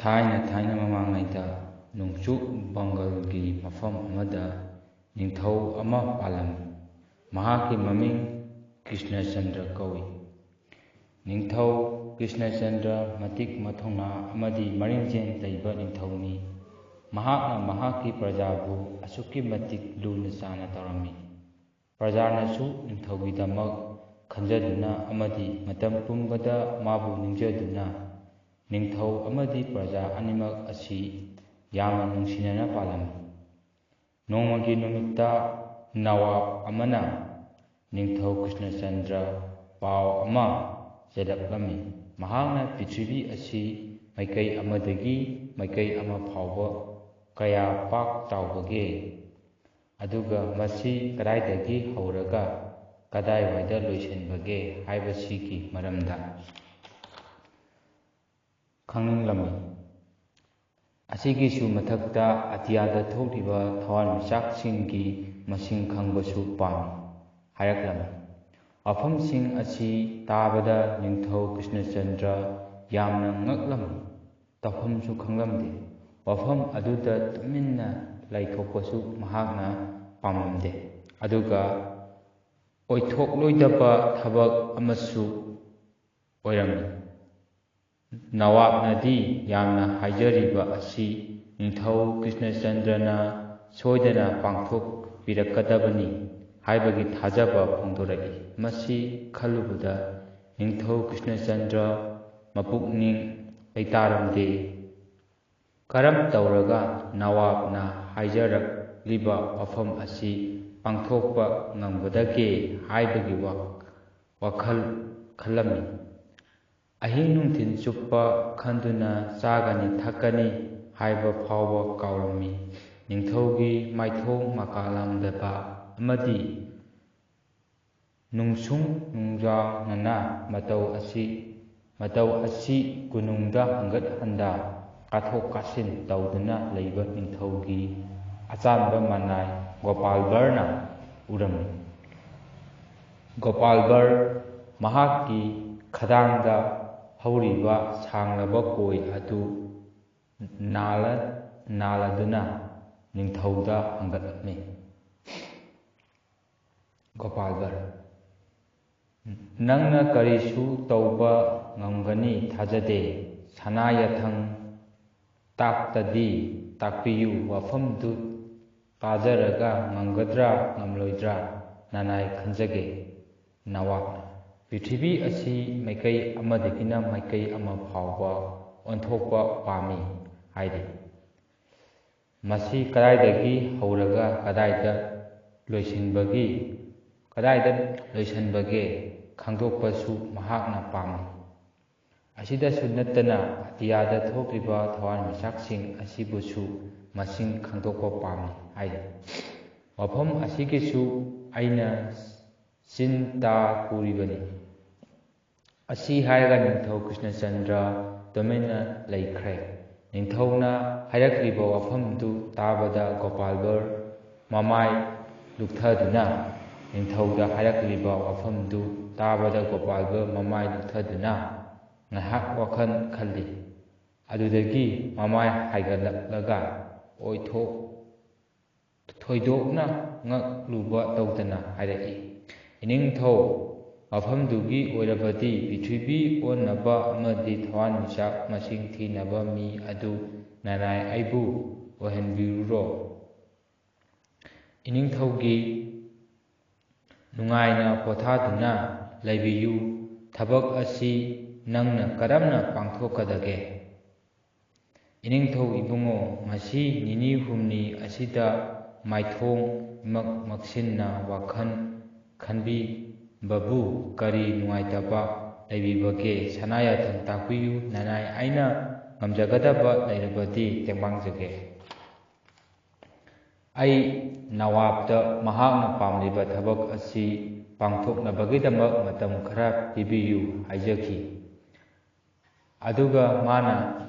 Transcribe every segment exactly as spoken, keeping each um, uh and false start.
ꯊꯥꯏꯅ ꯊꯥꯏꯅ ꯃꯃꯥꯡꯉꯩꯗ ꯅꯣꯡꯆꯨꯞ ꯕꯪꯒꯜꯒꯤ ꯃꯐꯝ ꯑꯃꯗ ꯅꯤꯡꯊꯧ ꯑꯃ ꯄꯥꯜꯂꯝꯃꯤ꯫ ꯃꯍꯥꯛꯀꯤ ꯃꯃꯤꯡ ꯀ꯭ꯔꯤꯁꯅꯆꯟꯗ꯭ꯔ ꯀꯧꯏ꯫ ꯅꯤꯡꯊꯧ ꯀ꯭ꯔꯤꯁꯅꯆꯟꯗ꯭ꯔ ꯃꯇꯤꯛ ꯃꯊꯧꯅꯥ ꯑꯃꯗꯤ ꯃꯔꯤꯡꯖꯦꯜ ꯂꯩꯕ ꯅꯤꯡꯊꯧꯅꯤ꯫ ꯃꯍꯥꯛꯅ ꯃꯍꯥꯛꯀꯤ ꯄ꯭ꯔꯖꯥꯕꯨ ꯑꯁꯨꯛꯀꯤ ꯃꯇꯤꯛ ꯂꯨꯅ ꯆꯥꯟꯅ ꯇꯧꯔꯝꯃꯤ꯫ ꯄ꯭ꯔꯖꯥꯅꯁꯨ ꯅꯤꯡꯊꯧꯒꯤꯗꯃꯛ ꯈꯟꯖꯗꯨꯅ ꯑꯃꯗꯤ ꯃꯇꯝ ꯄꯨꯝꯕꯗ ꯃꯥꯕꯨ ꯅꯤꯡꯖꯗꯨꯅ ꯅꯤꯡꯊꯧ ꯑꯃꯗꯤ ꯄ꯭ꯔꯖꯥ ꯑꯅꯤꯃꯛ ꯑꯁꯤ ꯌꯥꯝꯅ ꯅꯨꯡꯁꯤꯅꯅ ꯄꯥꯜꯂꯝꯃꯤ꯫ ꯅꯣꯡꯃꯒꯤ ꯅꯨꯃꯤꯠꯇ ꯅꯋꯥꯕ ꯑꯃꯅ ꯅꯤꯡꯊꯧ ꯀ꯭ꯔꯤꯁꯅꯆꯟꯗ꯭ꯔ ꯄꯥꯎ ꯑꯃ ꯆꯦꯜꯂꯛꯂꯝꯃꯤ꯫ ꯃꯍꯥꯛꯅ ꯄ꯭ꯔꯤꯊꯤꯕꯤ ꯑꯁꯤ ꯃꯥꯏꯀꯩ ꯑꯃꯗꯒꯤ ꯃꯥꯏꯀꯩ ꯑꯃ ꯐꯥꯎꯕ ꯀꯌꯥ ꯄꯥꯛ ꯆꯥꯎꯕꯒꯦ? ꯑꯗꯨꯒ ꯃꯁꯤ ꯀꯗꯥꯏꯗꯒꯤ ꯍꯧꯔꯒ ꯀꯗꯥꯏꯋꯥꯏꯗ ꯂꯣꯏꯁꯤꯟꯕꯒꯦ ꯍꯥꯏꯕꯁꯤꯒꯤ ꯃꯔꯝꯗ ꯈꯪꯅꯤꯡꯂꯝꯃꯤ꯫ ꯑꯁꯤꯒꯤꯁꯨ ꯃꯊꯛꯇ ꯑꯇꯤꯌꯥꯗ ꯊꯣꯛꯂꯤꯕ ꯊꯋꯥꯟꯃꯤꯆꯥꯛꯁꯤꯡꯒꯤ ꯃꯁꯤꯡ ꯈꯪꯕꯁꯨ ꯄꯥꯝꯃꯤ ꯍꯥꯏꯔꯛꯂꯝꯃꯤ꯫ ꯋꯥꯐꯝꯁꯤꯡ ꯑꯁꯤ ꯇꯥꯕꯗ ꯅꯤꯡꯊꯧ ꯀ꯭ꯔꯤꯁꯅꯆꯟꯗ꯭ꯔ ꯌꯥꯝꯅ ꯉꯛꯂꯝꯃꯤ꯫ ꯇꯧꯐꯝꯁꯨ ꯈꯪꯂꯝꯗꯦ꯫ ꯋꯥꯐꯝ ꯑꯗꯨꯗ ꯇꯨꯃꯤꯟꯅ ꯂꯩꯊꯣꯛꯄꯁꯨ ꯃꯍꯥꯛꯅ ꯄꯥꯝꯂꯝꯗꯦ꯫ ꯑꯗꯨꯒ ꯑꯣꯏꯊꯣꯛꯂꯣꯏꯗꯕ ꯊꯕꯛ ꯑꯃꯁꯨ ꯑꯣꯏꯔꯝꯃꯤ꯫ ꯅꯋꯥꯕꯅꯗꯤ ꯌꯥꯝꯅ ꯍꯥꯏꯖꯔꯤꯕ ꯑꯁꯤ ꯅꯤꯡꯊꯧ ꯀ꯭ꯔꯤꯁꯅꯆꯟꯗ꯭ꯔꯅ ꯁꯣꯏꯗꯅ ꯄꯥꯡꯊꯣꯛꯄꯤꯔꯛꯀꯗꯕꯅꯤ ꯍꯥꯏꯕꯒꯤ ꯊꯥꯖꯕ ꯐꯣꯡꯗꯣꯔꯛꯏ꯫ ꯃꯁꯤ ꯈꯜꯂꯨꯕꯗ ꯅꯤꯡꯊꯧ ꯀ꯭ꯔꯤꯁꯅꯆꯟꯗ꯭ꯔ ꯃꯄꯨꯛꯅꯤꯡ ꯂꯩꯇꯥꯔꯝꯗꯦ꯫ ꯀꯔꯝ ꯇꯧꯔꯒ ꯅꯋꯥꯕꯅ ꯍꯥꯏꯖꯔꯛꯂꯤꯕ ꯋꯥꯐꯝ ꯑꯁꯤ ꯄꯥꯡꯊꯣꯛꯄ ꯉꯝꯒꯗꯒꯦ ꯍꯥꯏꯕꯒꯤ ꯋꯥ-, ꯋꯥꯈꯜ ꯈꯜꯂꯝꯃꯤ꯫ ꯑꯍꯤꯡ ꯅꯨꯡꯊꯤꯜ ꯆꯨꯞꯄ ꯈꯟꯗꯨꯅ ꯆꯥꯒꯅꯤ ꯊꯛꯀꯅꯤ ꯍꯥꯏꯕ ꯐꯥꯎꯕ ꯀꯥꯎꯔꯝꯃꯤ꯫ ꯅꯤꯡꯊꯧꯒꯤ ꯃꯥꯏꯊꯣꯡ ꯃꯀꯥ ꯂꯥꯝꯗꯕ ꯑꯃꯗꯤ ꯅꯨꯡꯁꯨꯡ ꯅꯨꯡꯖꯥꯎꯅꯅ ꯃꯇꯧ ꯑꯁꯤ, ꯃꯇꯧ ꯑꯁꯤ ꯀꯣꯅꯨꯡꯗ ꯍꯪꯒꯠ ꯍꯟꯗ ꯀꯥꯊꯣꯛ ꯀꯥꯁꯤꯟ ꯇꯧꯗꯨꯅ ꯂꯩꯕ ꯅꯤꯡꯊꯧꯒꯤ ꯑꯆꯥꯟꯕ ꯃꯅꯥꯏ ꯒꯣꯄꯥꯜ ꯕꯔꯅ ꯎꯔꯝꯃꯤ꯫ ꯒꯣꯄꯥꯜ ꯕꯔ ꯃꯍꯥꯛꯀꯤ ꯈꯗꯥꯡꯗ ꯍꯧꯔꯤꯕ ꯁꯥꯡꯂꯕ ꯀꯣꯏ ꯑꯗꯨ ꯅꯥꯜꯂ ꯅꯥꯜꯂꯗꯨꯅ ꯅꯤꯡꯊꯧꯗ ꯍꯪꯒꯠꯂꯝꯃꯤ꯫ ꯒꯣꯄꯥꯜ ꯚꯔ, ꯅꯪꯅ ꯀꯔꯤꯁꯨ ꯇꯧꯕ ꯉꯝꯒꯅꯤ ꯊꯥꯖꯗꯦ꯫ ꯁꯅꯥ ꯌꯥꯊꯪ ꯇꯥꯛꯇꯗꯤ ꯇꯥꯛꯄꯤꯌꯨ, ꯋꯥꯐꯝꯗꯨ ꯇꯥꯖꯔꯒ ꯉꯝꯒꯗ꯭ꯔꯥ ꯉꯝꯂꯣꯏꯗ꯭ꯔꯥ ꯅꯅꯥꯏ ꯈꯟꯖꯒꯦ꯫ ꯅꯋꯥꯛꯅ ꯄ꯭ꯔꯤꯊꯤꯕꯤ ꯑꯁꯤ ꯃꯥꯏꯀꯩ ꯑꯃꯗꯒꯤꯅ ꯃꯥꯏꯀꯩ ꯑꯃ ꯐꯥꯎꯕ ꯑꯣꯟꯊꯣꯛꯄ ꯄꯥꯝꯃꯤ ꯍꯥꯏꯔꯤ꯫ ꯃꯁꯤ ꯀꯗꯥꯏꯗꯒꯤ ꯍꯧꯔꯒ ꯀꯗꯥꯏꯗ ꯂꯣꯏꯁꯤꯟꯕꯒꯤ ꯀꯗꯥꯏꯗ ꯂꯣꯏꯁꯤꯟꯕꯒꯦ ꯈꯪꯗꯣꯛꯄꯁꯨ ꯃꯍꯥꯛꯅ ꯄꯥꯝꯃꯤ꯫ ꯑꯁꯤꯗꯁꯨ ꯅꯠꯇꯅ ꯑꯇꯤꯌꯥꯗ ꯊꯣꯛꯂꯤꯕ ꯊꯋꯥꯟꯃꯤꯆꯥꯛꯁꯤꯡ ꯑꯁꯤꯕꯨꯁꯨ ꯃꯁꯤꯡ ꯈꯪꯗꯣꯛꯄ ꯄꯥꯝꯃꯤ ꯍꯥꯏꯔꯤ꯫ ꯋꯥꯐꯝ ꯑꯁꯤꯒꯤꯁꯨ ꯑꯩꯅ ꯆꯤꯟ ꯇꯥ ꯄꯨꯔꯤꯕꯅꯤ꯫ ꯑꯁꯤ ꯍꯥꯏꯔꯒ ꯅꯤꯡꯊꯧ ꯀ꯭ꯔꯤꯁꯅꯆꯟꯗ꯭ꯔ ꯇꯨꯃꯤꯟꯅ ꯂꯩꯈ꯭ꯔꯦ꯫ ꯅꯤꯡꯊꯧꯅ ꯍꯥꯏꯔꯛꯂꯤꯕ ꯋꯥꯐꯝꯗꯨ ꯇꯥꯕꯗ ꯒꯣꯄꯥꯜ ꯚꯔ ꯃꯃꯥꯏ ꯂꯨꯛꯊꯗꯨꯅ ꯅꯤꯡꯊꯧꯗ ꯍꯥꯏꯔꯛꯂꯤꯕ ꯋꯥꯐꯝꯗꯨ ꯇꯥꯕꯗ ꯒꯣꯄꯥꯜ ꯚꯔ ꯃꯃꯥꯏ ꯂꯨꯛꯊꯗꯨꯅ ꯉꯥꯏꯍꯥꯛ ꯋꯥꯈꯜ ꯈꯜꯂꯤ꯫ ꯑꯗꯨꯗꯒꯤ ꯃꯃꯥꯏ ꯍꯥꯏꯒꯠꯂꯛꯂꯒ ꯑꯣꯏꯊꯣꯛ ꯊꯣꯏꯗꯣꯛꯅ ꯉꯛꯂꯨꯕ ꯇꯧꯗꯅ ꯍꯥꯏꯔꯛꯏ, "ꯏꯅꯤꯡꯊꯧ, ꯃꯐꯝꯗꯨꯒꯤ ꯑꯣꯏꯔꯕꯗꯤ ꯄ꯭ꯔꯤꯊꯤꯕꯤ ꯑꯣꯟꯅꯕ ꯑꯃꯗꯤ ꯊꯋꯥꯟꯃꯤꯆꯥꯛ ꯃꯁꯤꯡ ꯊꯤꯅꯕ ꯃꯤ ꯑꯗꯨ ꯅꯅꯥꯏ ꯑꯩꯕꯨ ꯑꯣꯏꯍꯟꯕꯤꯔꯨꯔꯣ꯫ ꯏꯅꯤꯡꯊꯧꯒꯤ ꯅꯨꯡꯉꯥꯏꯅ ꯄꯣꯊꯥꯗꯨꯅ ꯂꯩꯕꯤꯌꯨ꯫ ꯊꯕꯛ ꯑꯁꯤ ꯅꯪꯅ ꯀꯔꯝꯅ ꯄꯥꯡꯊꯣꯛꯀꯗꯒꯦ?" "ꯏꯅꯤꯡꯊꯧ ꯏꯕꯨꯡꯉꯣ, ꯉꯁꯤ ꯅꯤꯅꯤ ꯍꯨꯝꯅꯤ ꯑꯁꯤꯗ ꯃꯥꯏꯊꯣꯡ ꯃꯛ ꯃꯛꯁꯤꯟꯅ ꯋꯥꯈꯜ ꯈꯟꯕꯤꯕꯕꯨ ꯀꯔꯤ ꯅꯨꯡꯉꯥꯏꯇꯕ ꯂꯩꯕꯤꯕꯒꯦ? ꯁꯅꯥ ꯌꯥꯊꯪ ꯇꯥꯛꯄꯤꯌꯨ, ꯅꯅꯥꯏ ꯑꯩꯅ ꯉꯝꯖꯒꯗꯕ ꯂꯩꯔꯕꯗꯤ ꯇꯦꯡꯕꯥꯡꯖꯒꯦ꯫ ꯑꯩ ꯅꯋꯥꯕꯇ ꯃꯍꯥꯛꯅ ꯄꯥꯝꯂꯤꯕ ꯊꯕꯛ ꯑꯁꯤ ꯄꯥꯡꯊꯣꯛꯅꯕꯒꯤꯗꯃꯛ ꯃꯇꯝ ꯈꯔ ꯄꯤꯕꯤꯌꯨ ꯍꯥꯏꯖꯈꯤ꯫ ꯑꯗꯨꯒ ꯃꯥꯅ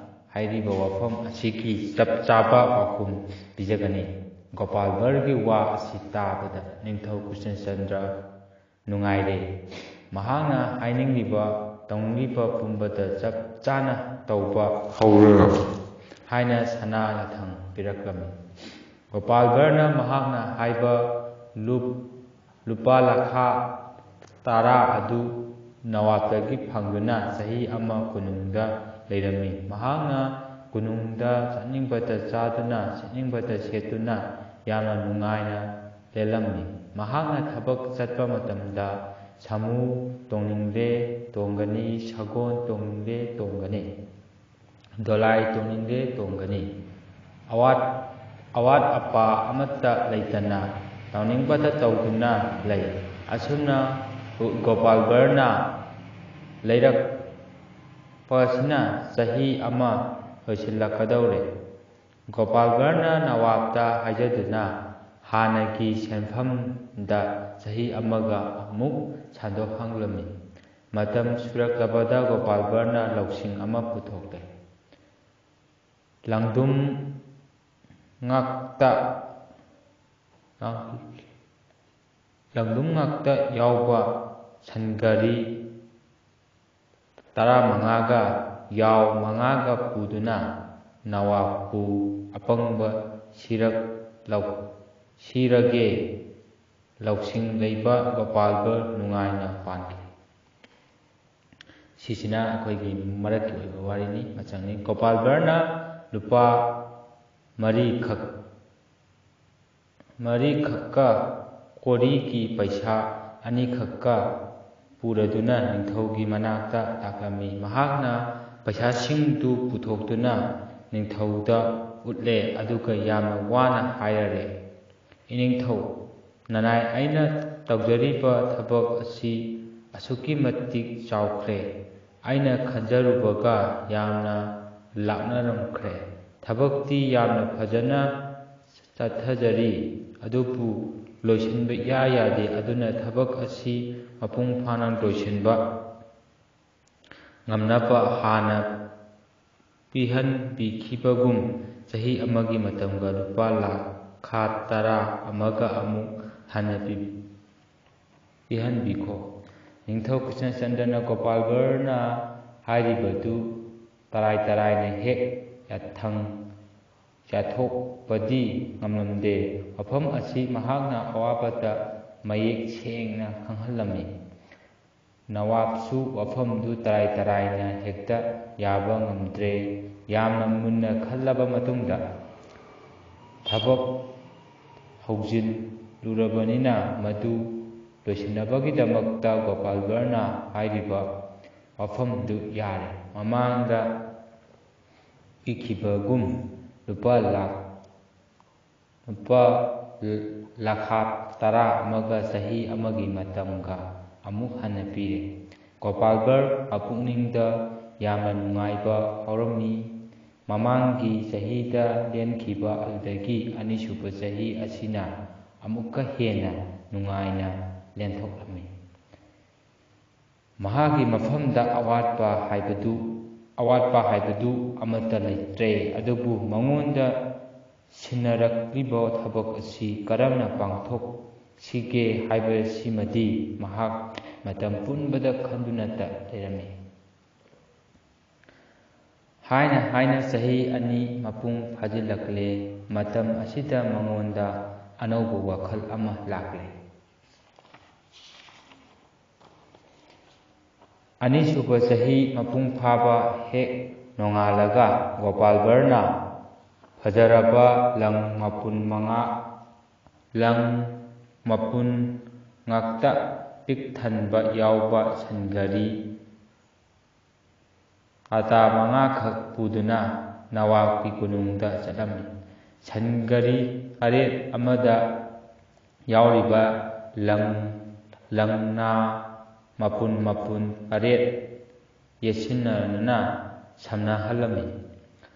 ꯍꯥꯏꯔꯤꯕ ꯋꯥꯐꯝ ꯑꯁꯤꯒꯤ ꯆꯞ ꯆꯥꯕ ꯄꯥꯎꯈꯨꯝ ꯄꯤꯖꯒꯅꯤ꯫" ꯒꯣꯄꯥꯜ ꯚꯔꯒꯤ ꯋꯥ ꯑꯁꯤ ꯇꯥꯕꯗ ꯅꯤꯡꯊꯧ ꯀ꯭ꯔꯤꯁꯅꯆꯟꯗ꯭ꯔ ꯅꯨꯡꯉꯥꯏꯔꯦ꯫ ꯃꯍꯥꯛꯅ ꯍꯥꯏꯅꯤꯡꯂꯤꯕ, ꯇꯧꯅꯤꯡꯂꯤꯕ ꯄꯨꯝꯕꯗ ꯆꯞ ꯆꯥꯅ ꯇꯧꯕ ꯍꯧꯔꯦ꯫ ꯍꯥꯏꯅ ꯁꯅꯥ ꯂꯊꯪ ꯄꯤꯔꯛꯂꯝꯃꯤ꯫ ꯒꯣꯄꯥꯜ ꯚꯔꯅ ꯃꯍꯥꯛꯅ ꯍꯥꯏꯕ ꯂꯨꯞ-, ꯂꯨꯄꯥ ꯂꯥꯈ ꯇꯔꯥ ꯑꯗꯨ ꯅꯋꯥꯕꯇꯒꯤ ꯐꯪꯗꯨꯅ ꯆꯍꯤ ꯑꯃ ꯀꯣꯅꯨꯡꯗ ꯂꯩꯔꯝꯃꯤ꯫ ꯃꯍꯥꯛꯅ ꯀꯣꯅꯨꯡꯗ ꯆꯥꯅꯤꯡꯕꯇ ꯆꯥꯗꯨꯅ, ꯁꯦꯠꯅꯤꯡꯕꯇ ꯁꯦꯠꯇꯨꯅ ꯌꯥꯝꯅ ꯅꯨꯡꯉꯥꯏꯅ ꯂꯦꯜꯂꯝꯃꯤ꯫ ꯃꯍꯥꯛꯅ ꯊꯕꯛ ꯆꯠꯄ ꯃꯇꯝꯗ ꯁꯥꯃꯨ ꯇꯣꯡꯅꯤꯡꯂꯦ ꯇꯣꯡꯒꯅꯤ, ꯁꯒꯣꯜ ꯇꯣꯡꯅꯤꯡꯂꯦ ꯇꯣꯡꯒꯅꯤ, ꯗꯣꯂꯥꯏ ꯇꯣꯡꯅꯤꯡꯂꯦ ꯇꯣꯡꯒꯅꯤ꯫ ꯑꯋꯥꯠ, ꯑꯋꯥꯠ ꯑꯄꯥ ꯑꯃꯠꯇ ꯂꯩꯇꯅ ꯇꯧꯅꯤꯡꯕꯇ ꯇꯧꯗꯨꯅ ꯂꯩ꯫ ꯑꯁꯨꯝꯅ ꯒꯣꯄꯥꯜ ꯚꯔꯅ ꯂꯩꯔꯛꯄ ꯑꯁꯤꯅ ꯆꯍꯤ ꯑꯃ ꯂꯣꯏꯁꯤꯜꯂꯛꯀꯗꯧꯔꯦ꯫ ꯒꯣꯄꯥꯜ ꯚꯔꯅ ꯅꯋꯥꯕꯇ ꯍꯥꯏꯖꯗꯨꯅ ꯍꯥꯟꯅꯒꯤ ꯁꯦꯟꯐꯝꯗ ꯆꯍꯤ ꯑꯃꯒ ꯑꯃꯨꯛ ꯁꯥꯟꯗꯣꯛꯍꯜꯂꯝꯃꯤ꯫ ꯃꯇꯝ ꯁꯨꯔꯛꯂꯕꯗ ꯒꯣꯄꯥꯜ ꯚꯔꯅ ꯂꯧꯁꯤꯡ ꯑꯃ ꯄꯨꯊꯣꯛꯂꯦ꯫ ꯂꯪꯗꯨꯝ ꯉꯥꯛꯇ, ꯂꯪꯗꯨꯝ ꯉꯥꯛꯇ ꯌꯥꯎꯕ ꯁꯟꯒꯥꯔꯤ ꯇꯔꯥꯃꯉꯥꯒ ꯌꯥꯎ ꯃꯉꯥꯒ ꯄꯨꯗꯨꯅ ꯅꯋꯥꯕꯄꯨ ꯑꯄꯪꯕ ꯁꯤꯔꯛ-, ꯂꯧ-, ꯁꯤꯔꯒꯦ ꯂꯧꯁꯤꯡ ꯂꯩꯕ ꯒꯣꯄꯥꯜ ꯚꯔ ꯅꯨꯡꯉꯥꯏꯅ ꯄꯥꯟꯈꯤ꯫ ꯁꯤꯁꯤꯅ ꯑꯩꯈꯣꯏꯒꯤ ꯃꯔꯛꯀꯤ ꯑꯣꯏꯕ ꯋꯥꯔꯤꯅꯤ, ꯃꯆꯪꯅꯤ꯫ ꯒꯣꯄꯥꯜ ꯚꯔꯅ ꯂꯨꯄꯥ ꯃꯔꯤꯈꯛ, ꯃꯔꯤꯈꯛꯀ ꯀꯣꯔꯤꯒꯤ ꯄꯩꯁꯥ ꯑꯅꯤꯈꯛꯀ ꯄꯨꯔꯗꯨꯅ ꯅꯤꯡꯊꯧꯒꯤ ꯃꯅꯥꯛꯇ ꯂꯥꯛꯂꯝꯃꯤ꯫ ꯃꯍꯥꯛꯅ ꯄꯩꯁꯥꯁꯤꯡꯗꯨ ꯄꯨꯊꯣꯛꯇꯨꯅ ꯅꯤꯡꯊꯧꯗ ꯎꯠꯂꯦ, ꯑꯗꯨꯒ ꯌꯥꯝꯅ ꯋꯥꯅ ꯍꯥꯏꯔꯔꯦ, "ꯏꯅꯤꯡꯊꯧ, ꯅꯅꯥꯏ, ꯑꯩꯅ ꯇꯧꯖꯔꯤꯕ ꯊꯕꯛ ꯑꯁꯤ ꯑꯁꯨꯛꯀꯤ ꯃꯇꯤꯛ ꯆꯥꯎꯈ꯭ꯔꯦ, ꯑꯩꯅ ꯈꯟꯖꯔꯨꯕꯒ ꯌꯥꯝꯅ ꯂꯥꯞꯅꯔꯝꯈ꯭ꯔꯦ꯫ ꯊꯕꯛꯇꯤ ꯌꯥꯝꯅ ꯐꯖꯅ ꯆꯠꯊꯖꯔꯤ, ꯑꯗꯨꯕꯨ ꯂꯣꯏꯁꯤꯟꯕ ꯏꯌꯥ ꯌꯥꯗꯦ꯫ ꯑꯗꯨꯅ ꯊꯕꯛ ꯑꯁꯤ ꯃꯄꯨꯡ ꯐꯥꯅ ꯂꯣꯏꯁꯤꯟꯕ ꯉꯝꯅꯕ ꯍꯥꯟꯅ ꯄꯤꯍꯟꯕꯤꯈꯤꯕꯒꯨꯝ ꯆꯍꯤ ꯑꯃꯒꯤ ꯃꯇꯝꯒ ꯂꯨꯄꯥ ꯂꯥꯈ ꯇꯔꯥ ꯑꯃꯒ ꯑꯃꯨꯛ ꯍꯟꯅ ꯄꯤ-, ꯄꯤꯍꯟꯕꯤꯈꯣ꯫" ꯅꯤꯡꯊꯧ ꯀ꯭ꯔꯤꯁꯅꯆꯟꯗ꯭ꯔꯅ ꯒꯣꯄꯥꯜ ꯚꯔꯅ ꯍꯥꯏꯔꯤꯕꯗꯨ ꯇꯔꯥꯏ ꯇꯔꯥꯏꯅ ꯍꯦꯛ ꯌꯥꯊꯪ ꯌꯥꯊꯣꯛꯄꯗꯤ ꯉꯝꯂꯝꯗꯦ꯫ ꯋꯥꯐꯝ ꯑꯁꯤ ꯃꯍꯥꯛꯅ ꯑꯋꯥꯕꯗ ꯃꯌꯦꯛ ꯁꯦꯡꯅ ꯈꯪꯍꯜꯂꯝꯃꯤ꯫ ꯅꯋꯥꯕꯁꯨ ꯋꯥꯐꯝꯗꯨ ꯇꯔꯥꯏ ꯇꯔꯥꯏꯅ ꯍꯦꯛꯇ ꯌꯥꯕ ꯉꯝꯗ꯭ꯔꯦ꯫ ꯌꯥꯝꯅ ꯃꯨꯟꯅ ꯈꯜꯂꯕ ꯃꯇꯨꯡꯗ ꯊꯕꯛ ꯍꯧꯖꯤꯜꯂꯨꯔꯕꯅꯤꯅ ꯃꯗꯨ ꯂꯣꯏꯁꯤꯟꯅꯕꯒꯤꯗꯃꯛꯇ ꯒꯣꯄꯥꯜꯒꯔꯅ ꯍꯥꯏꯔꯤꯕ ꯋꯥꯐꯝꯗꯨ ꯌꯥꯔꯦ꯫ ꯃꯃꯥꯡꯗ ꯄꯤꯈꯤꯕꯒꯨꯝ ꯂꯨꯄꯥ ꯂꯥꯈ, ꯂꯨꯄꯥ ꯂꯥꯈ ꯇꯔꯥ ꯑꯃꯒ ꯆꯍꯤ ꯑꯃꯒꯤ ꯃꯇꯝꯒ ꯑꯃꯨꯛ ꯍꯟꯅ ꯄꯤꯔꯦ꯫ ꯒꯣꯄꯥꯜꯒꯔ ꯃꯄꯨꯛꯅꯤꯡꯗ ꯌꯥꯝꯅ ꯅꯨꯡꯉꯥꯏꯕ ꯐꯥꯎꯔꯝꯃꯤ꯫ ꯃꯃꯥꯡꯒꯤ ꯆꯍꯤꯗ ꯂꯦꯟꯈꯤꯕ ꯑꯗꯨꯗꯒꯤ ꯑꯅꯤꯁꯨꯕ ꯆꯍꯤ ꯑꯁꯤꯅ ꯑꯃꯨꯛꯀ ꯍꯦꯟꯅ ꯅꯨꯡꯉꯥꯏꯅ ꯂꯦꯟꯊꯣꯛꯂꯝꯃꯤ꯫ ꯃꯍꯥꯛꯀꯤ ꯃꯐꯝꯗ ꯑꯋꯥꯠꯄ ꯍꯥꯏꯕꯗꯨ, ꯑꯋꯥꯠꯄ ꯍꯥꯏꯕꯗꯨ ꯑꯃꯠꯇ ꯂꯩꯇ꯭ꯔꯦ, ꯑꯗꯨꯕꯨ ꯃꯉꯣꯟꯗ ꯁꯤꯟꯅꯔꯛꯂꯤꯕ ꯊꯕꯛ ꯑꯁꯤ ꯀꯔꯝꯅ ꯄꯥꯡꯊꯣꯛꯁꯤꯒꯦ ꯍꯥꯏꯕꯁꯤꯃꯗꯤ ꯃꯍꯥꯛ ꯃꯇꯝ ꯄꯨꯝꯕꯗ ꯈꯟꯗꯨꯅꯇ ꯂꯩꯔꯝꯃꯤ꯫ ꯍꯥꯏꯅ ꯍꯥꯏꯅ ꯆꯍꯤ ꯑꯅꯤ ꯃꯄꯨꯡ ꯐꯥꯖꯤꯜꯂꯛꯂꯦ꯫ ꯃꯇꯝ ꯑꯁꯤꯗ ꯃꯉꯣꯟꯗ ꯑꯅꯧꯕ ꯋꯥꯈꯜ ꯑꯃ ꯂꯥꯛꯂꯦ꯫ ꯑꯅꯤꯁꯨꯕ ꯆꯍꯤ ꯃꯄꯨꯡ ꯐꯥꯕ ꯍꯦꯛ ꯅꯣꯡꯉꯥꯜꯂꯒ ꯒꯣꯄꯥꯜꯒꯔꯅ ꯐꯖꯔꯕ ꯂꯪ ꯃꯄꯨꯟ ꯃꯉꯥ, ꯂꯪ ꯃꯄꯨꯟ ꯉꯥꯛꯇ ꯄꯤꯛ ꯊꯟꯕ ꯌꯥꯎꯕ ꯁꯟꯒꯥꯔꯤ ꯑꯇꯥ ꯃꯉꯥꯈꯛ ꯄꯨꯗꯨꯅ ꯅꯋꯥꯕꯀꯤ ꯀꯣꯅꯨꯡꯗ ꯆꯠꯂꯝꯃꯤ꯫ ꯁꯟꯒꯥꯔꯤ ꯑꯔꯦꯠ ꯑꯃꯗ ꯌꯥꯎꯔꯤꯕ ꯂꯪ, ꯂꯪꯅꯥ ꯃꯄꯨꯟ ꯃꯄꯨꯟ ꯑꯔꯦꯠ ꯌꯦꯠꯁꯤꯟꯅꯗꯨꯅ ꯁꯝꯅꯍꯜꯂꯝꯃꯤ꯫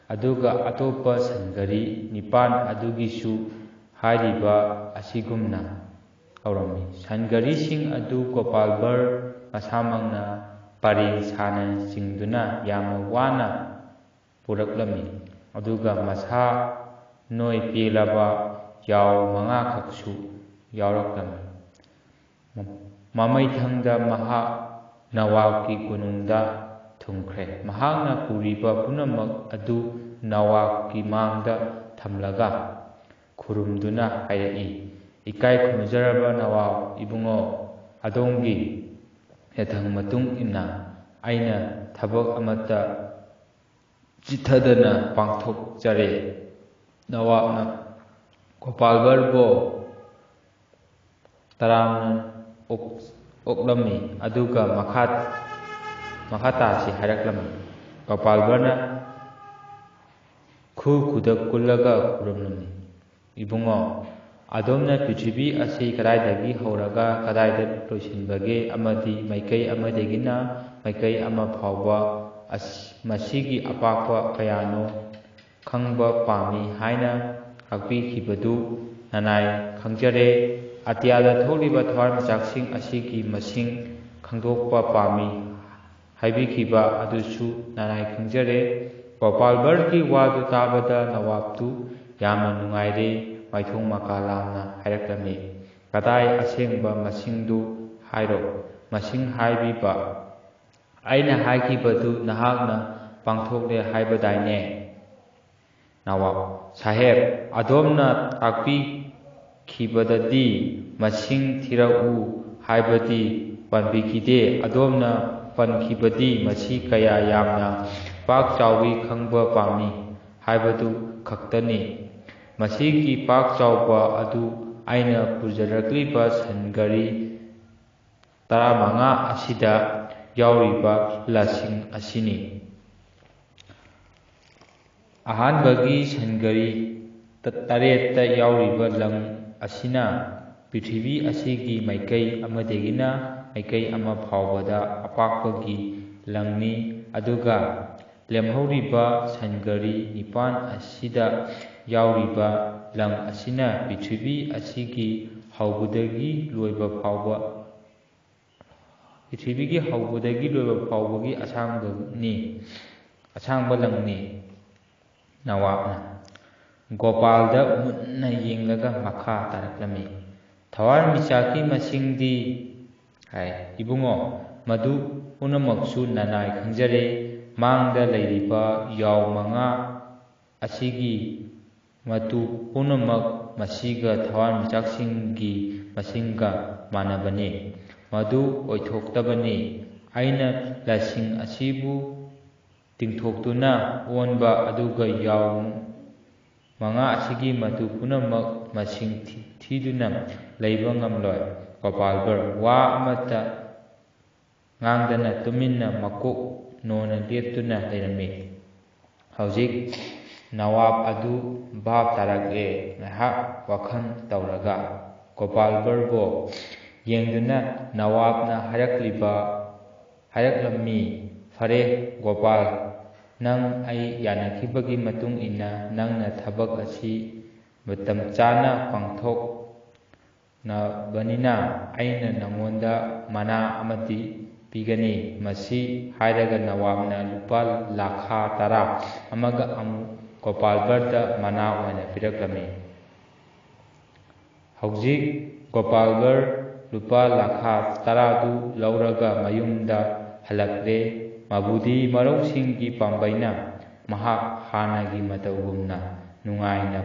ꯑꯗꯨꯒ ꯑꯇꯣꯞꯄ ꯁꯟꯒꯥꯔꯤ ꯅꯤꯄꯥꯟ ꯑꯗꯨꯒꯤꯁꯨ ꯍꯥꯏꯔꯤꯕ ꯑꯁꯤꯒꯨꯝꯅ ꯀꯧꯔꯝꯃꯤ꯫ ꯁꯟꯒꯥꯔꯤꯁꯤꯡ ꯑꯗꯨ ꯒꯣꯄꯥꯜꯒꯔ ꯃꯁꯥꯃꯛꯅ ꯄꯔꯦꯡ ꯁꯥꯅ ꯆꯤꯡꯗꯨꯅ ꯌꯥꯝꯅ ꯋꯥꯅ ꯄꯨꯔꯛꯂꯝꯃꯤ꯫ ꯑꯗꯨꯒ ꯃꯁꯥ ꯅꯣꯏ ꯄꯦꯜꯂꯕ ꯌꯥꯎ ꯃꯉꯥꯈꯛꯁꯨ ꯌꯥꯎꯔꯛꯂꯝꯃꯤ꯫ ꯃꯃꯩꯊꯪꯗ ꯃꯍꯥꯛ ꯅꯋꯥꯕꯀꯤ ꯀꯣꯅꯨꯡꯗ ꯊꯨꯡꯈ꯭ꯔꯦ꯫ ꯃꯍꯥꯛꯅ ꯄꯨꯔꯤꯕ ꯄꯨꯝꯅꯃꯛ ꯑꯗꯨ ꯅꯋꯥꯕꯀꯤ ꯃꯥꯡꯗ ꯊꯝꯂꯒ ꯈꯨꯔꯨꯝꯗꯨꯅ ꯍꯥꯏꯔꯛꯏ, "ꯏꯀꯥꯏ ꯈꯨꯝꯅꯖꯔꯕ ꯅꯋꯥꯕ ꯏꯕꯨꯡꯉꯣ, ꯑꯗꯣꯝꯒꯤ ꯌꯥꯊꯪ ꯃꯇꯨꯡ ꯏꯟꯅ ꯑꯩꯅ ꯊꯕꯛ ꯑꯃꯠꯇ ꯆꯤꯠꯊꯗꯅ ꯄꯥꯡꯊꯣꯛꯆꯔꯦ꯫" ꯅꯋꯥꯕꯅ ꯒꯣꯄꯥꯜ ꯚꯔꯕꯨ ꯇꯔꯥꯝꯅ ꯑꯣꯛ-, ꯑꯣꯛꯂꯝꯃꯤ꯫ ꯑꯗꯨꯒ ꯃꯈꯥ, ꯃꯈꯥ ꯇꯥꯁꯤ ꯍꯥꯏꯔꯛꯂꯝꯃꯤ꯫ ꯒꯣꯄꯥꯜ ꯚꯔꯅ ꯈꯨ ꯈꯨꯗ ꯀꯨꯜꯂꯒ ꯈꯨꯔꯨꯝꯂꯝꯃꯤ, "ꯏꯕꯨꯡꯉꯣ, ꯑꯗꯣꯝꯅ ꯄ꯭ꯔꯤꯊꯤꯕꯤ ꯑꯁꯤ ꯀꯗꯥꯏꯗꯒꯤ ꯍꯧꯔꯒ ꯀꯗꯥꯏꯗ ꯂꯣꯏꯁꯤꯟꯕꯒꯦ ꯑꯃꯗꯤ ꯃꯥꯏꯀꯩ ꯑꯃꯗꯒꯤꯅ ꯃꯥꯏꯀꯩ ꯑꯃ ꯐꯥꯎꯕ ꯑꯁ-, ꯃꯁꯤꯒꯤ ꯑꯄꯥꯛꯄ ꯀꯌꯥꯅꯣ ꯈꯪꯕ ꯄꯥꯝꯃꯤ ꯍꯥꯏꯅ ꯇꯥꯛꯄꯤꯈꯤꯕꯗꯨ ꯅꯅꯥꯏ ꯈꯪꯖꯔꯦ꯫ ꯑꯇꯤꯌꯥꯗ ꯊꯣꯛꯂꯤꯕ ꯊꯋꯥꯟꯃꯤꯆꯥꯛꯁꯤꯡ ꯑꯁꯤꯒꯤ ꯃꯁꯤꯡ ꯈꯪꯗꯣꯛꯄ ꯄꯥꯝꯃꯤ ꯍꯥꯏꯕꯤꯈꯤꯕ ꯑꯗꯨꯁꯨ ꯅꯅꯥꯏ ꯈꯪꯖꯔꯦ꯫" ꯒꯣꯄꯥꯜ ꯚꯔꯒꯤ ꯋꯥꯗꯨ ꯇꯥꯕꯗ ꯅꯋꯥꯕꯇꯨ ꯌꯥꯝꯅ ꯅꯨꯡꯉꯥꯏꯔꯦ꯫ ꯃꯥꯏꯊꯣꯡ ꯃꯀꯥ ꯂꯥꯝꯅ ꯍꯥꯏꯔꯛꯂꯝꯃꯤ, "ꯀꯗꯥꯏ ꯑꯁꯦꯡꯕ ꯃꯁꯤꯡꯗꯨ ꯍꯥꯏꯔꯣ꯫ ꯃꯁꯤꯡ ꯍꯥꯏꯕꯤꯕ ꯑꯩꯅ ꯍꯥꯏꯈꯤꯕꯗꯨ ꯅꯍꯥꯛꯅ ꯄꯥꯡꯊꯣꯛꯂꯦ ꯍꯥꯏꯕꯗꯥꯏꯅꯦ?" ꯅꯋꯥꯕ, "ꯁꯥꯍꯦꯕ, ꯑꯗꯣꯝꯅ ꯇꯥꯛꯄꯤꯈꯤꯕꯗꯗꯤ ꯃꯁꯤꯡ ꯊꯤꯔꯛꯎ ꯍꯥꯏꯕꯗꯤ ꯄꯟꯕꯤꯈꯤꯗꯦ꯫ ꯑꯗꯣꯝꯅ ꯄꯟꯈꯤꯕꯗꯤ ꯃꯁꯤ ꯀꯌꯥ ꯌꯥꯝꯅ ꯄꯥꯛ ꯆꯥꯎꯏ ꯈꯪꯕ ꯄꯥꯝꯃꯤ ꯍꯥꯏꯕꯗꯨ ꯈꯛꯇꯅꯤ꯫ ꯃꯁꯤꯒꯤ ꯄꯥꯛ ꯆꯥꯎꯕ ꯑꯗꯨ ꯑꯩꯅ ꯄꯨꯖꯔꯛꯂꯤꯕ ꯁꯟ ꯘꯔꯤ ꯇꯔꯥꯃꯉꯥ ꯑꯁꯤꯗ ꯌꯥꯎꯔꯤꯕ ꯂꯁꯤꯡ ꯑꯁꯤꯅꯤ꯫" ꯑꯍꯥꯟꯕꯒꯤ ꯁꯟ ꯘꯔꯤ ꯇ-, ꯇꯔꯦꯠꯇ ꯌꯥꯎꯔꯤꯕ ꯂꯪ ꯑꯁꯤꯅ ꯄ꯭ꯔꯤꯊꯤꯕꯤ ꯑꯁꯤꯒꯤ ꯃꯥꯏꯀꯩ ꯑꯃꯗꯒꯤꯅ ꯃꯥꯏꯀꯩ ꯑꯃ ꯐꯥꯎꯕꯗ ꯑꯄꯥꯛꯄꯒꯤ ꯂꯪꯅꯤ, ꯑꯗꯨꯒ ꯂꯦꯝꯍꯧꯔꯤꯕ ꯁꯟ ꯘꯔꯤ ꯅꯤꯄꯥꯟ ꯑꯁꯤꯗ ꯌꯥꯎꯔꯤꯕ ꯂꯪ ꯑꯁꯤꯅ ꯄ꯭ꯔꯤꯊꯤꯕꯤ ꯑꯁꯤꯒꯤ ꯍꯧꯕꯗꯒꯤ ꯂꯣꯏꯕ ꯐꯥꯎꯕ, ꯄ꯭ꯔꯤꯊꯤꯕꯤꯒꯤ ꯍꯧꯕꯗꯒꯤ ꯂꯣꯏꯕ ꯐꯥꯎꯕꯒꯤ ꯑꯁꯥꯡꯕꯅꯤ, ꯑꯁꯥꯡꯕ ꯂꯪꯅꯤ꯫ ꯅꯋꯥꯕꯅ ꯒꯣꯄꯥꯜꯗ ꯃꯨꯟꯅ ꯌꯦꯡꯂꯒ ꯃꯈꯥ ꯇꯥꯔꯛꯂꯝꯃꯤ, "ꯊꯋꯥꯟꯃꯤꯆꯥꯛꯀꯤ ꯃꯁꯤꯡꯗꯤ?" ꯍꯥꯏ꯫ "ꯏꯕꯨꯡꯉꯣ, ꯃꯗꯨ ꯄꯨꯝꯅꯃꯛꯁꯨ ꯅꯅꯥꯏ ꯈꯪꯖꯔꯦ꯫ ꯃꯥꯡꯗ ꯂꯩꯔꯤꯕ ꯌꯥꯎ ꯃꯉꯥ ꯑꯁꯤꯒꯤ ꯃꯇꯨ ꯄꯨꯝꯅꯃꯛ ꯃꯁꯤꯒ ꯊꯋꯥꯟꯃꯤꯆꯥꯛꯁꯤꯡꯒꯤ ꯃꯁꯤꯡꯒ ꯃꯥꯟꯅꯕꯅꯤ꯫ ꯃꯗꯨ ꯑꯣꯏꯊꯣꯛꯇꯕꯅꯤ꯫ ꯑꯩꯅ ꯂꯁꯤꯡ ꯑꯁꯤꯕꯨ ꯇꯤꯡꯊꯣꯛꯇꯨꯅ ꯑꯣꯟꯕ ꯑꯗꯨꯒ ꯌꯥꯎ ꯃꯉꯥ ꯑꯁꯤꯒꯤ ꯃꯇꯨ ꯄꯨꯝꯅꯃꯛ ꯃꯁꯤꯡ ꯊꯤ-, ꯊꯤꯗꯨꯅ ꯂꯩꯕ ꯉꯝꯂꯣꯏ꯫ ꯒꯣꯄꯥꯜꯒꯔ ꯋꯥ ꯑꯃꯠꯇ ꯉꯥꯡꯗꯅ ꯇꯨꯃꯤꯟꯅ ꯃꯀꯣꯛ ꯅꯣꯟꯅ ꯂꯦꯞꯇꯨꯅ ꯂꯩꯔꯝꯃꯤ꯫ ꯍꯧꯖꯤꯛ ꯅꯋꯥꯕ ꯑꯗꯨ ꯚꯥꯞ ꯇꯥꯔꯛꯂꯦ꯫ ꯉꯥꯏꯍꯥꯛ ꯋꯥꯈꯜ ꯇꯧꯔꯒ ꯒꯣꯄꯥꯜꯒꯔꯕꯨ ꯌꯦꯡꯗꯨꯅ ꯅꯋꯥꯕꯅ ꯍꯥꯏꯔꯛꯂꯤꯕ, ꯍꯥꯏꯔꯛꯂꯝꯃꯤ, "ꯐꯔꯦ ꯒꯣꯄꯥꯜ, ꯅꯪ ꯑꯩ ꯌꯥꯅꯈꯤꯕꯒꯤ ꯃꯇꯨꯡ ꯏꯟꯅ ꯅꯪꯅ ꯊꯕꯛ ꯑꯁꯤ ꯃꯇꯝ ꯆꯥꯅ ꯄꯥꯡꯊꯣꯛ ꯅꯕꯅꯤꯅ ꯑꯩꯅ ꯅꯉꯣꯟꯗ ꯃꯅꯥ ꯑꯃꯗꯤ ꯄꯤꯒꯅꯤ꯫" ꯃꯁꯤ ꯍꯥꯏꯔꯒ ꯅꯋꯥꯕꯅ ꯂꯨꯄꯥ ꯂꯥꯈꯥ ꯇꯔꯥ ꯑꯃꯒ ꯑꯃꯨꯛ ꯒꯣꯄꯥꯜꯒꯔꯗ ꯃꯅꯥ ꯑꯣꯏꯅ ꯄꯤꯔꯛꯂꯝꯃꯤ꯫ ꯍꯧꯖꯤꯛ ꯒꯣꯄꯥꯜꯒꯔ ꯂꯨꯄꯥ ꯂꯥꯈꯥ ꯇꯔꯥꯗꯨ ꯂꯧꯔꯒ ꯃꯌꯨꯝꯗ ꯍꯜꯂꯛꯂꯦ꯫ ꯃꯕꯨꯗꯤ ꯃꯔꯧꯁꯤꯡꯒꯤ ꯄꯥꯝꯕꯩꯅ ꯃꯍꯥꯛ ꯍꯥꯟꯅꯒꯤ ꯃꯇꯧꯒꯨꯝꯅ ꯅꯨꯡꯉꯥꯏꯅ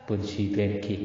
ꯄꯨꯟꯁꯤ ꯂꯦꯟꯈꯤ꯫